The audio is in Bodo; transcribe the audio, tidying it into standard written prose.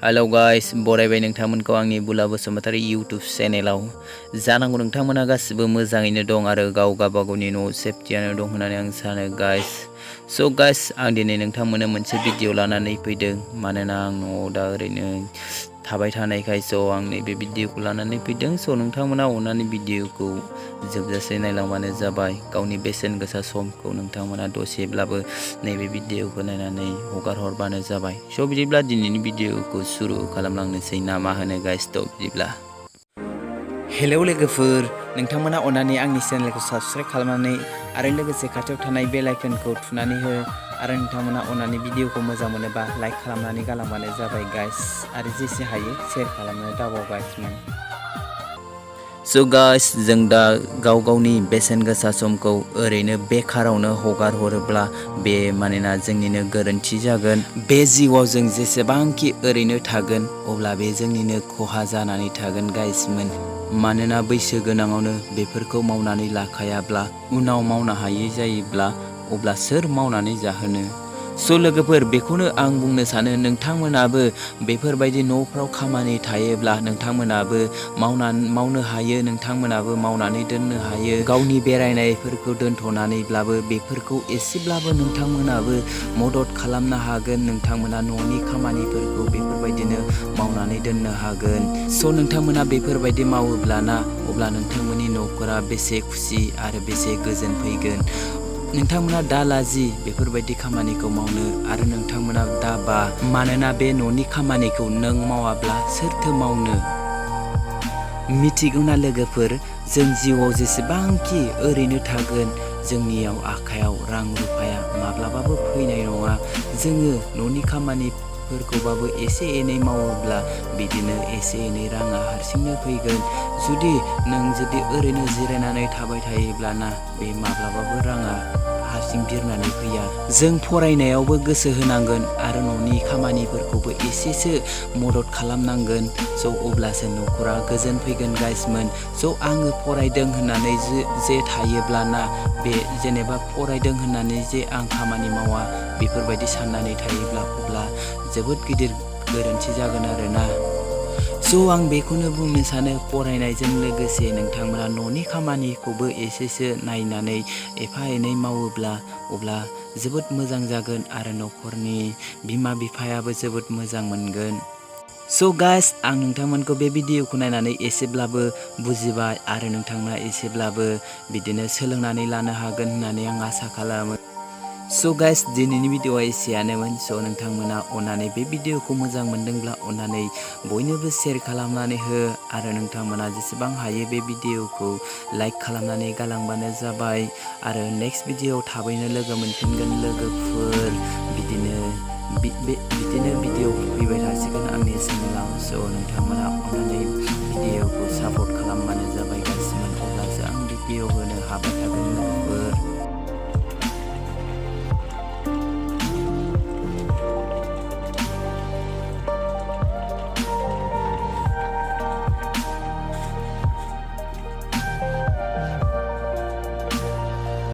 हेलो गाइस बरायबाय नोंथांमोनखौ आंनि बुला बसुमतारी यूट्यूब चेनेलाव जानांगौ नोंथांमोना गासिबो मोजाङैनो दं आरो गाव गावबागावनि न' सेफ्टियानो दं होननानै आं सानो गाइस। सो गाइस आं दिनै नोंथांमोननो मोनसे भिडिअ लानानै फैदों मानोना आं न'आव दा ओरैनो थाबाय थानायखाय स' आं नैबे भिडिअखौ लानानै फैदों। स' नोंथांमोना अननानै भिडिअखौ जोबजासे नायलांबानो जाबाय। गावनि बेसेन गोसा समखौ नोंथांमोना दसेब्लाबो नैबे भिडिअखौ नायनानै हगार हरबानो जाबाय। स' बिदिब्ला दिनैनि भिडिअखौ सुरु खालामलांनोसै ना मा होनो गाइस। थ' बिदिब्ला हेलौ लोगोफोर, नोंथांमोना अननानै आंनि चेनेलखौ साबस्क्राइब खालामनानै आरो लोगोसे खाथियाव थानाय बेल आइकनखौ थुनानै हो आरो नोंथांमोना अननानै भिडिअखौ मोजां मोनोबा लाइक खालामनानै गालांबानो जाबाय गाइस आरो जेसे हायो शेयार खालामनो दाबाव गाइसमोन। स' गाइस जों दा गाव गावनि बेसेन गोसा समखौ ओरैनो बेखारावनो हगार हरोब्ला बे मानोना जोंनिनो गोरोन्थि जागोन। बे जिउआव जों जेसेबांखि ओरैनो थागोन अब्ला बे जोंनिनो खहा जानानै थागोन गाइसमोन। मानोना बैसो गोनाङावनो बेफोरखौ मावनानै लाखायाब्ला उनाव मावनो हायै जायोब्ला अब्ला सोर मावनानै जाहोनो। स' लोगोफोर बेखौनो आं बुंनो सानो, नोंथांमोनाबो बेफोरबायदि न'फ्राव खामानि थायोब्ला नोंथांमोनाबो मावनो हायो, नोंथांमोनाबो मावनानै दोननो हायो। गावनि बेरायनायफोरखौ दोनथ'नानैब्लाबो बेफोरखौ एसेब्लाबो नोंथांमोनाबो मदद खालामनो हागोन। नोंथांमोना न'नि खामानिफोरखौ बेफोरबायदिनो मावनानै दोननो हागोन। स' नोंथांमोना बेफोरबायदि मावोब्लाना अब्ला नोंथांमोननि न'फोरा बेसे खुसि आरो बेसे गोजोन फैगोन। नोंथांमोना दा लाजि बेफोरबायदि खामानिखौ मावनो आरो नोंथांमोना दाबा, मानोना बे न'नि खामानिखौ नों मावाब्ला सोरथो मावनो। मिथिगौना लोगोफोर, जों जिउआव जेसेबांखि ओरैनो थागोन जोंनियाव आखायाव रां रुफाया माब्लाबाबो फैनाय नङा। जोङो न'नि खामानिफोरखौबाबो एसे एनै मावोब्ला बिदिनो एसे एनै राङा हारसिंनो फैगोन। जुदि ओरैनो जिरायनानै थाबाय थायोब्लाना बे माब्लाबाबो राङा हारसिं बिरनानै फैया। जों फरायनायावबो गोसो होनांगोन आरो न'नि खामानिफोरखौबो एसेसो मदद खालामनांगोन। स' अब्लासो न'खरा गोजोन फैगोन गाइसमोन। स' आङो फरायदों होननानै जे थायोब्लाना बे जेनेबा फरायदों होननानै जे आं खामानि मावा बेफोरबायदि साननानै थायोब्ला अब्ला जोबोद गिदिर गोरोन्थि जागोन आरोना। स' आं बेखौनो बुंनो सानो, फरायनायजों लोगोसे नोंथांमोना न'नि खामानिखौबो एसेसो नायनानै एफा एनै मावोब्ला अब्ला जोबोद मोजां जागोन आरो न'खरनि बिमा बिफायाबो जोबोद मोजां मोनगोन। स' गाइस आं नोंथांमोनखौ बे भिडिअखौ नायनानै एसेब्लाबो बुजिबाय आरो नोंथांमोना एसेब्लाबो बिदिनो सोलोंनानै लानो हागोन होननानै आं आसा खालामो। स' गाइस दिनैनि भिडिअआ एसेयानोमोन। स' नोंथांमोना अननानै बे भिडिअखौ मोजां मोनदोंब्ला अननानै बयनोबो शेयार खालामनानै हो आरो नोंथांमोना जेसेबां हायो बे भिडिअखौ लाइक खालामनानै गालांबानो जाबाय आरो नेक्स्ट भिडिअआव थाबैनो लोगो मोनफिनगोन लोगोफोर। बिदिनो भिडिअ फैबाय थासिगोन आंनि चेनेलाव। स' नोंथांमोना अननानै भिडिअखौ